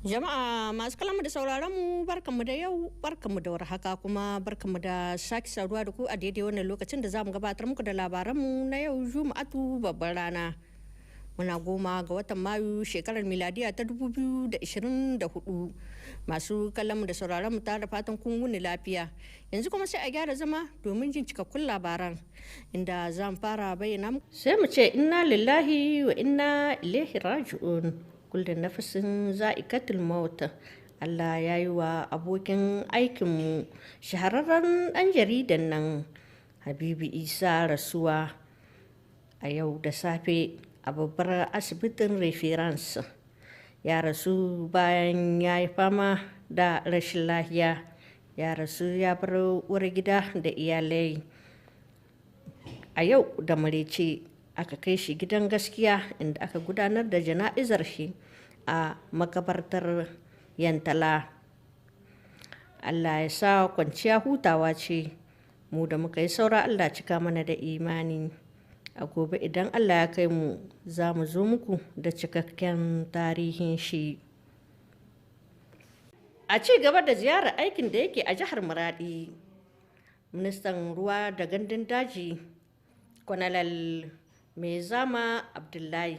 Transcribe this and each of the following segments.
Jama'a masu kalamu da sauraron mu, barkanmu da yau, barkanmu da warhaka, kuma barkanmu da sake saduwa da ku a daidai wannan lokacin da zamu gabatar muku da labaranmu na yau Juma'atu babbar rana. Muna 10 ga watan Mayu, shekarar miladiya ta 2024. Masu kallonmu da sauraron mu, tare da fatan kun wuni lafiya. Yanzu kuma sai a gyara zama domin jin cikakkun labaran, inda zan fara bayyana muku. Sai mu ce inna lillahi wa inna ilaihi raji'un. Kullu nafsin za'ikatul maut. Allah ya yi wa abokin aikinmu, shahararren ɗan jaridan nan Habibu Isa, rasuwa a yau da safe a babbar asibitin Reference. Ya rasu bayan ya yi fama da rashin lafiya. Ya rasu ya bar uwar gida da iyalai. A yau da marece aka kai shi gidan gaskiya, inda aka gudanar da jana'izar shi a makabartar Yantala. Allah ya sa kwanciya hutawa ce. Mu da muka yi saura, Allah cika mana da imani. A gobe idan Allah ya kai mu, za mu zo muku da cikakken tarihin shi. A ci gaba da ziyarar aikin da yake a jihar Maradi, ministan ruwa da gandun daji, Kwanalal Mai Zama Abdullahi,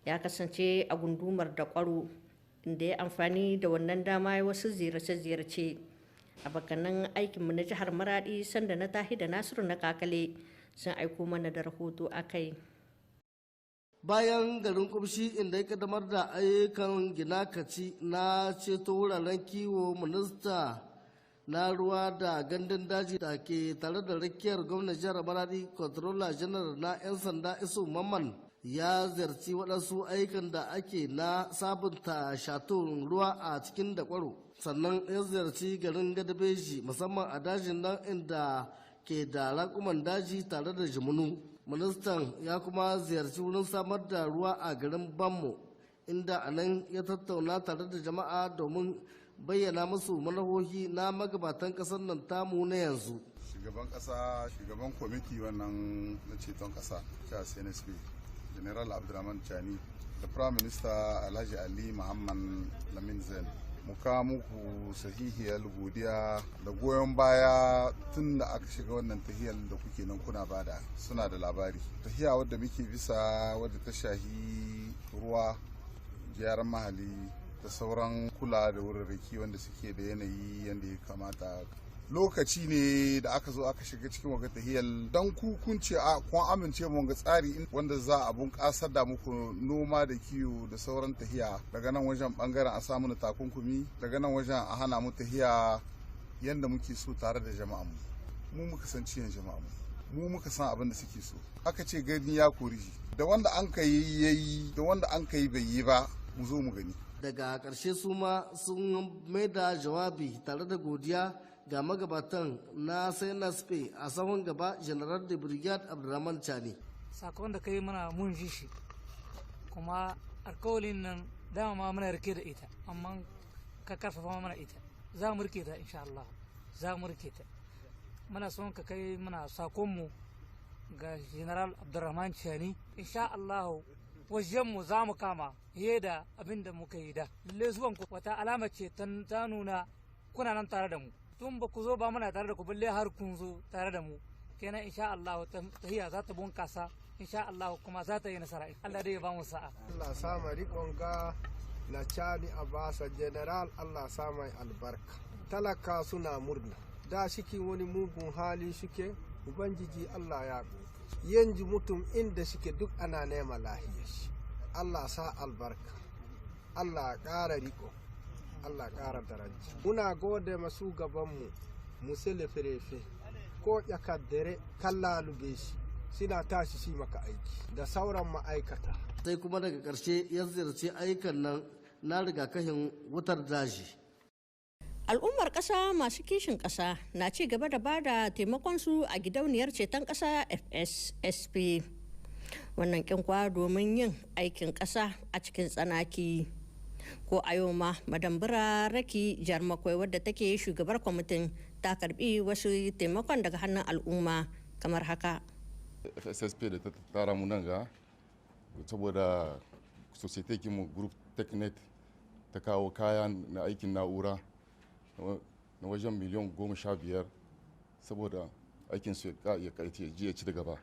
ya kasance a gundumar da Kwaro, inda ya amfani da wannan dama ya wasu ziyarce-ziyarce. A bakanan aikinmu na jihar Maradi, Sanda na Tahi da Nasiru na Kakale, sun aiko mana da rahoto a kai. Bayan garin Kumshi, inda ya kaddamar da ayyukan gina kaci na ceto wuraren kiwo, minista na ruwa da gandun daji da ke tare da rakiyar gwamnan jihar Maradi, Controller General na 'yan sanda Isu Mamman, ya ziyarci waɗansu ayyukan da ake na sabunta shatun ruwa a cikin Dakwaro. Sannan ya ziyarci garin Gadabeji, musamman a dajin nan inda ke da raƙuman daji tare da jimunu. Ministan ya kuma ziyarci wurin samar da ruwa a garin Bammo, inda a nan ya tattauna tare da jama'a domin bayyana musu manufofi na magabatan ƙasar nan tamu na yanzu. Shugaban kasa, shugaban kwamiti wannan na ceton kasa ta CNSP, General Abdulrahman Chani, da Prime Minister Alhaji Ali Muhammad Lamin Zen, muka muku sahihiyar godiya da goyon baya tun da aka shiga wannan tahiyar da kuke nan kuna bada. Suna da labari tahiya wadda muke bisa, wadda ta shahi ruwa, gyaran mahali da sauran kula da wurarraki wanda suke da yanayi yadda ya kamata. Lokaci ne da aka zo aka shiga cikin waga tahiyar don ku kun ce a kun amince mu ga tsari wanda za a bunƙasar da muku noma da kiwo da sauran tahiya. Daga nan wajen bangaren a samu takunkumi, daga nan wajen a hana mu tahiya yanda muke so tare da jama'an mu. Mu muka san ciyan jama'an mu, mu muka san abin da suke so. Aka ce gani ya kori da wanda an ka yi yayi, da wanda an ka yi bai yi ba, mu zo mu gani. Daga ƙarshe su ma sun mai da jawabi tare da godiya ga magabatan na CNSP, a sahun gaba General de Brigade Abdulrahman Chani. Sakon da kai mana mun ji shi, kuma alkawalin nan dama muna rike da ita, amma ka karfafa mana ita, za mu rike ta insha Allah, za mu rike ta. Muna son ka kai mana sakonmu ga General Abdulrahman Chani, insha Allah wajenmu za mu kama fiye da abin da muka yi da. Lalle zuwan ku wata alama ce ta nuna kuna nan tare da mu. Tun ba ku zo ba muna tare da ku, balle har kun zo tare da mu. Kenan insha Allah tahiya za ta bunkasa, insha Allah kuma za ta yi nasara. Allah dai ya ba mu sa'a. Allah sa ma riƙon ga na Cani Abasa General, Allah sa mai albarka. Talaka suna murna da shiki wani mugun hali suke, Ubangiji Allah ya yanzu mutum inda suke duk ana nema lahiyar shi. Allah sa albarka, Allah ƙara riko, Allah ƙara daraja. Muna gode masu gabanmu musele ferefe ko dere kallalube shi suna tashi shi maka aiki da sauran ma'aikata. Sai kuma daga ƙarshe ya ziyarci ayyukan nan na rigakafin wutar daji. Al'ummar ƙasa masu kishin ƙasa na ci gaba da bada taimakonsu a gidauniyar ceton ƙasa FSSP. Wannan kinkwa domin yin aikin ƙasa a cikin tsanaki. Ko a yau ma Madam Raki Jarmakwai, wadda take shugabar kwamitin, ta karbi wasu taimakon daga hannun al'umma kamar haka. FSSP da ta tara mu nan ga saboda société mu Groupe Technet ta kawo kaya na aikin na'ura na wajen miliyan 15 saboda aikin su ya ya ci da gaba.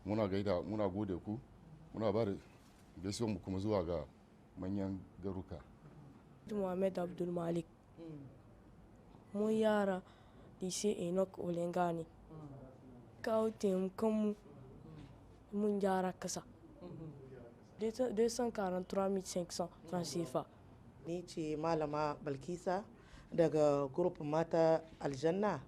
Muna gaida, muna gode ku, muna ba da gaisuwan mu kuma zuwa ga manyan garuka. Muhammad Abdul Malik. Mun yara Lycée Enoch Olengani. Kawo taimakon mun gyara kasa. 243,500 francs CFA. Ni ce Malama Balkisa daga Group Mata Aljanna.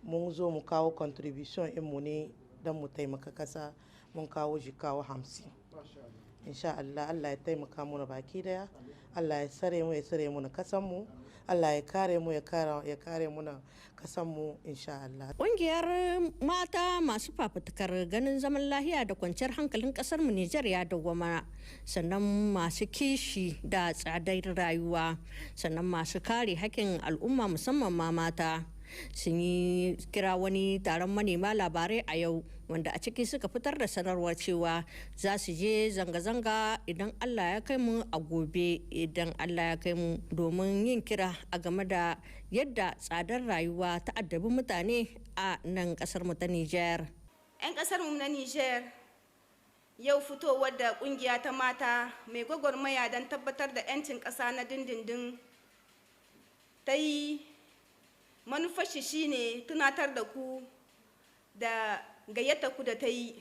Mun zo mu kawo contribution mu ne don mu taimaka kasa. Mun kawo jikawa 50. Insha Allah, Allah ya taimaka mu baki daya. Allah ya sare mu, ya sare mu na kasan mu. Allah ya kare mu, ya kare mu na kasan mu, insha Allah. Ƙungiyar mata masu fafutukar ganin zaman lahiya da kwanciyar hankalin ƙasar mu Nijar ya dawwama, sannan masu kishi da tsadar rayuwa, sannan masu kare hakkin al'umma, musamman ma mata, sun yi kira wani taron manema labarai a yau, wanda a ciki suka fitar da sanarwar cewa za su je zanga-zanga idan Allah ya kai mu a gobe, idan Allah ya kai mu, domin yin kira a game da yadda tsadar rayuwa ta addabi mutane a nan kasar mu ta Nijar. 'Yan kasar mu na Nijar, yau fitowar da kungiya ta mata mai gwagwarmaya don tabbatar da 'yancin ƙasa na dindindin ta yi, manufashi shine tunatar da ku da gayyata ku da ta yi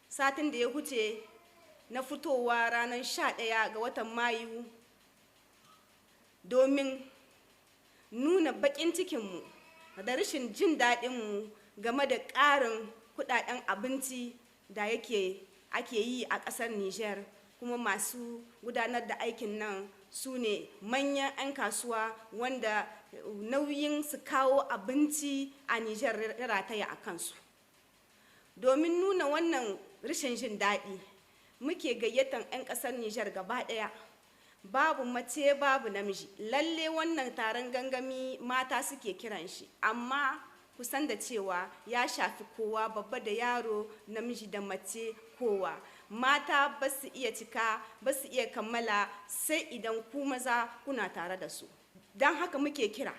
satin da ya huce na fitowa ranar 11 ga watan Mayu domin nuna baƙin cikinmu da rashin jin daɗinmu game da ƙarin kudaden abinci da yake ake yi a ƙasar Niger, kuma masu gudanar da aikin nan su ne manyan 'yan kasuwa wanda nauyin su kawo abinci a Niger ya rataya a kansu. Domin nuna wannan rashin jin daɗi muke gayyatan 'yan ƙasar Niger gaba ɗaya, babu mace babu namiji. Lalle wannan taron gangami mata suke kiran shi, amma kusan da cewa ya shafi kowa, babba da yaro, namiji da mace, kowa. Mata ba su iya cika, ba su iya kammala sai idan ku maza kuna tare da su. Don haka muke kira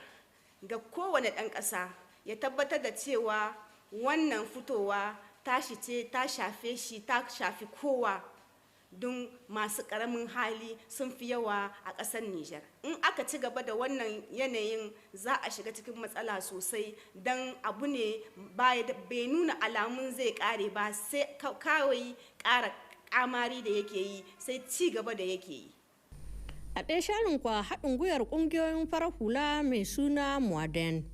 ga kowane ɗan ƙasa ya tabbatar da cewa wannan fitowa tashi ce, ta shafe shi, ta shafi kowa, don masu ƙaramin hali sun fi yawa a ƙasar Nijar. In aka ci gaba da wannan yanayin, za a shiga cikin matsala sosai, don abu ne bai nuna alamun zai ƙare ba, sai kawai ƙara ƙamari da yake yi, sai ci gaba da yake yi. A ɗaya sharin kwa, haɗin gwiwar ƙungiyoyin farar hula mai suna Muaden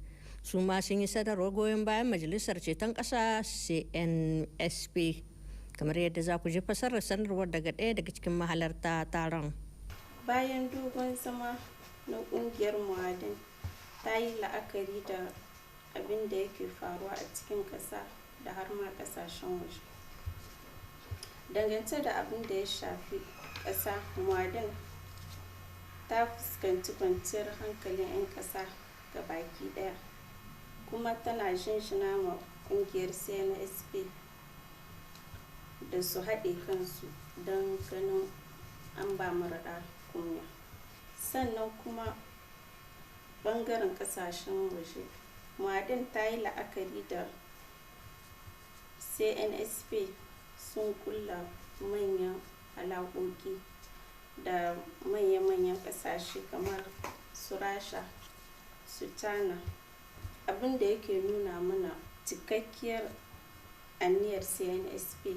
su ma sun yi sadarwar goyon bayan Majalisar Ceton Ƙasa CNSP, kamar yadda za ku ji fasarar sanarwar daga ɗaya daga cikin mahalarta taron. Bayan dogon zama na kungiyar Muadin ta yi la'akari da abin da yake faruwa a cikin ƙasa da har ma ƙasashen waje dangance da abin da ya shafi ƙasa, Muadin ta fuskanci kwanciyar hankalin 'yan ƙasa ga baki ɗaya, kuma tana shinshina ma kungiyar CNSP da su haɗe kansu don ganin an ba maraɗa kunya. Sannan kuma ɓangaren ƙasashen waje, Muadin ta yi la'akari da CNSP sun kulla manyan alaƙoƙi da manya-manyan ƙasashe kamar su Rasha, su China, abin da yake nuna mana cikakkiyar aniyar CNSP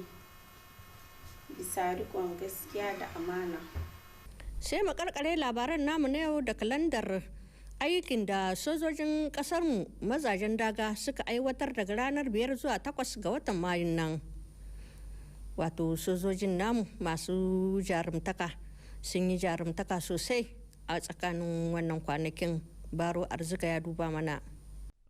bisa rikon gaskiya da amana. Sai mu karkare labaran namu na yau da kalandar aikin da sojojin kasarmu mazajen daga suka aiwatar daga ranar 5 zuwa 8 ga watan Mayun nan. Wato sojojin namu masu jarumtaka sun yi jarumtaka sosai a tsakanin wannan kwanakin. Baro Arzika ya duba mana.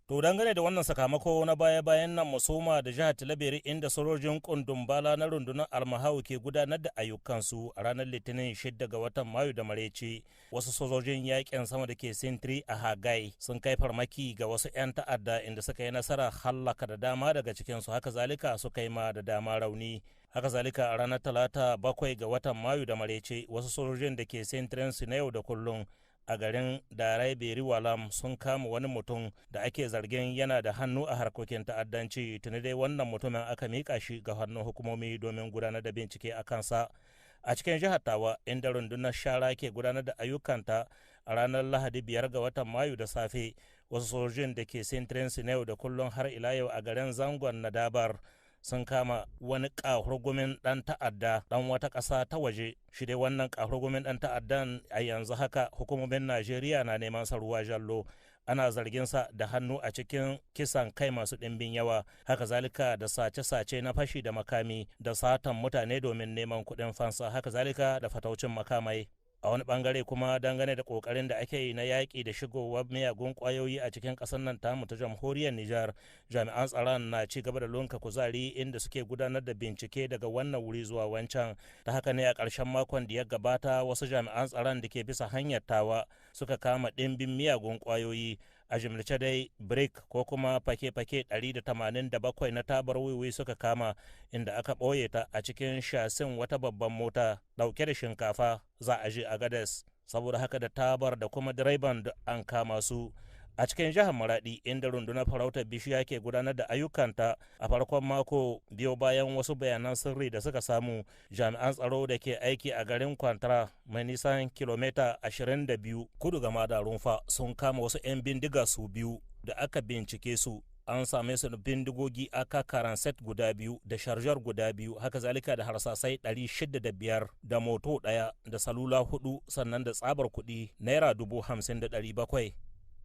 To dangane da wannan sakamako na baya-bayan nan, musoma da jihar Tilaberi, inda sojojin kundumbala na rundunar Almahau ke gudanar da ayyukansu. A ranar Litinin 6 ga watan Mayu da marece, wasu sojojin yakin sama da ke sintiri a Hagai sun kai farmaki ga wasu 'yan ta'adda, inda suka yi nasara hallaka da dama daga cikinsu, haka zalika suka yi ma da dama rauni. Haka zalika, a ranar Talata 7 ga watan Mayu da marece, wasu sojojin da ke sintirin su na yau da kullum a garin Darai Beri Walam sun kama wani mutum da ake zargin yana da hannu a harkokin ta'addanci. Tuni dai wannan mutumin aka mika shi ga hannun hukumomi domin gudanar da bincike a kansa. A cikin jihar Tawa, inda rundunar shara ke gudanar da ayyukanta, a ranar Lahadi 5 ga watan Mayu da safe, wasu sojojin da ke sintirin su na yau da kullum har ila yau a garin Zangon Nadabar sun kama wani ƙahurgumin ɗan ta'adda ɗan wata ƙasa ta waje. Shi dai wannan ƙahurgumin ɗan ta'addan, a yanzu haka hukumomin Najeriya na neman sa ruwa jallo. Ana zargin sa da hannu a cikin kisan kai masu ɗimbin yawa, haka zalika da sace-sace na fashi da makami da satan mutane domin neman kuɗin fansa, haka zalika da fataucin makamai. A wani bangare kuma, dangane da kokarin da ake yi na yaƙi da shigowar miyagun ƙwayoyi a cikin ƙasar nan tamu ta Jamhuriyar Nijar, jami'an tsaron na ci gaba da lunka kuzari, inda suke gudanar da bincike daga wannan wuri zuwa wancan. Ta haka ne a ƙarshen makon da ya gabata, wasu jami'an tsaron da ke bisa hanyar Tawa suka kama ɗimbin miyagun ƙwayoyi. A jimlice dai, brick ko kuma fake-fake 187 na tabar wiwi suka kama, inda aka ɓoye ta a cikin shasin wata babban mota ɗauke da shinkafa za a je Agades. Saboda haka, da tabar da kuma direban da an kama su. A cikin jihar Maradi, inda rundunar farautar bishiya ke gudanar da ayyukanta, a farkon mako, biyo bayan wasu bayanan sirri da suka samu, jami'an tsaro da ke aiki a garin Kwantara mai nisan kilomita 22 kudu ga Rumfa sun kama wasu 'yan bindiga su biyu da aka bincike su an same su da bindigogi AK 47 guda biyu da chargeur guda biyu, haka zalika da harsasai 605 da moto ɗaya da salula hudu, sannan da tsabar kuɗi naira 50,700.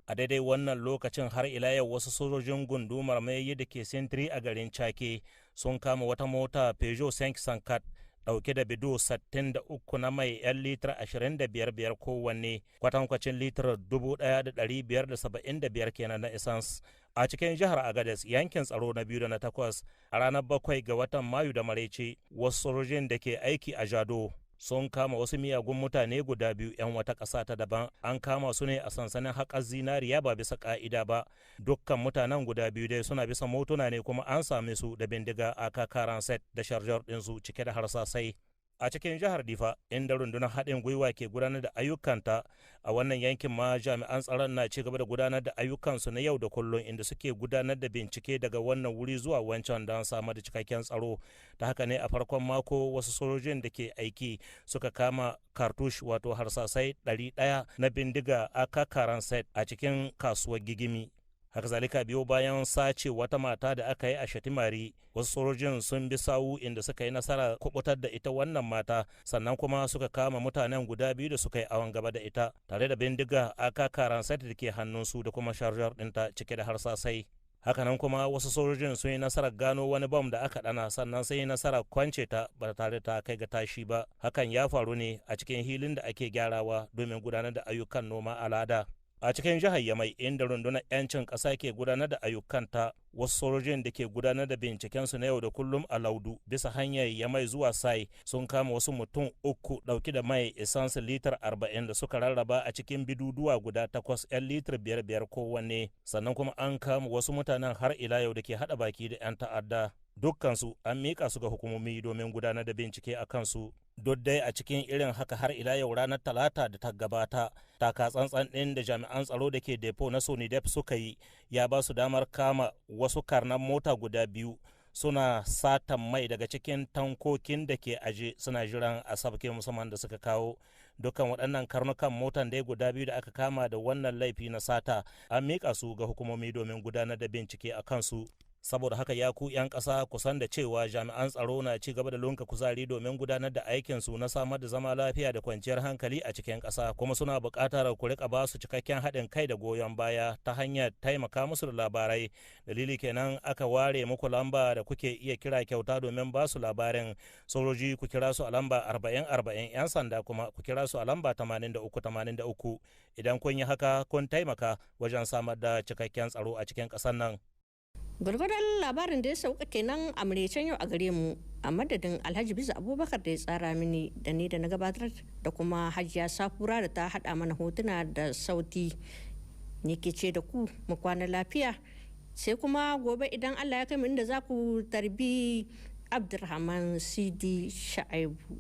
A daidai wannan lokacin har ila yau, wasu sojojin gundumar mai da ke sintiri a garin Chake sun kama wata mota Peugeot 504 dauke da bido 63 na mai 'yan litar 25 kowanne, kwatankwacin litar 1,575 kenan na essence. A cikin jihar Agadez, yankin tsaro na biyu da na takwas, a ranar 7 ga watan Mayu da maraice, wasu sojojin da ke aiki a Jado sun kama wasu miyagun mutane guda biyu 'yan wata ƙasa ta daban. An kama su ne a sansanin haƙar zinariya ba bisa ƙa'ida ba. Dukkan mutanen guda biyu dai suna bisa motuna ne, kuma an same su da bindiga AK 47 da chargeur ɗinsu cike da harsasai. A cikin jihar Difa, inda rundunar haɗin gwiwa ke gudanar da ayyukanta a wannan yankin ma, jami'an tsaron na ci gaba da gudanar da ayyukansu na yau da kullum, inda suke gudanar da bincike daga wannan wuri zuwa wancan don samar da cikakken tsaro. Ta haka ne a farkon mako, wasu sojojin da ke aiki suka kama cartouche, wato harsasai 100 na bindiga AK 47 a cikin kasuwar Gigimi. Haka zalika, biyo bayan sace wata mata da aka yi a Shatimari, wasu sojojin sun bi sawu, inda suka yi nasara kubutar da ita wannan mata, sannan kuma suka kama mutanen guda biyu da suka yi awon gaba da ita tare da bindiga AK 47 da ke hannunsu da kuma chargeur ɗinta cike da harsasai. Hakanan kuma, wasu sojojin sun yi nasarar gano wani bom da aka dana, sannan sun yi nasarar kwance ta ba tare ta kai ga tashi ba. Hakan ya faru ne a cikin hilin da ake gyarawa domin gudanar da ayyukan noma alada. A cikin jihar Yamai, inda rundunar 'yancin ƙasa ke gudanar da ayyukanta, wasu sojojin da ke gudanar da bincikensu na yau da kullum a Laudu, bisa hanyar Yamai zuwa Sai, sun kama wasu mutum uku ɗauki da mai essence litar 40 da suka rarraba a cikin biduduwa guda takwas 'yan litar biyar biyar kowanne. Sannan kuma an kama wasu mutanen har ila yau da ke haɗa baki da 'yan ta'adda. Dukkansu an miƙa su ga hukumomi domin gudanar da bincike a kansu. Duk dai a cikin irin haka, har ila yau ranar Talata da ta gabata, taka tsantsan ɗin da jami'an tsaro da ke depo na Sonidep suka yi ya ba su damar kama wasu karnan mota guda biyu suna satan mai daga cikin tankokin da ke aje suna jiran a sabke musamman da suka kawo. Dukkan waɗannan karnukan motan dai guda biyu da aka kama da wannan laifi na sata, an miƙa su ga hukumomi domin gudanar da bincike a kansu. Saboda haka ya ku 'yan ƙasa, kusan da cewa jami'an tsaro na ci gaba da lunka kuzari domin gudanar da aikinsu na samar da zama lafiya da kwanciyar hankali a cikin ƙasa, kuma suna buƙatar ku rika ba su cikakken haɗin kai da goyon baya ta hanyar taimaka musu da labarai. Dalili kenan aka ware muku lamba da kuke iya kira kyauta domin ba su labarin. Sojoji, ku kira su a lamba 40 40. 'Yan sanda kuma, ku kira su a lamba 83 83. Idan kun yi haka, kun taimaka wajen samar da cikakken tsaro a cikin ƙasar nan. Gwargwadon labarin da ya sauka kenan a maraicen yau a gare mu. A madadin Alhaji Biza Abubakar da ya tsara mini da ni da na gabatar, da kuma Hajiya Safura da ta hada mana hotuna da sauti, ni ke ce da ku mu kwana lafiya, sai kuma gobe idan Allah ya kai mu, inda za ku tarbi Abdulrahman Sidi Sha'aibu.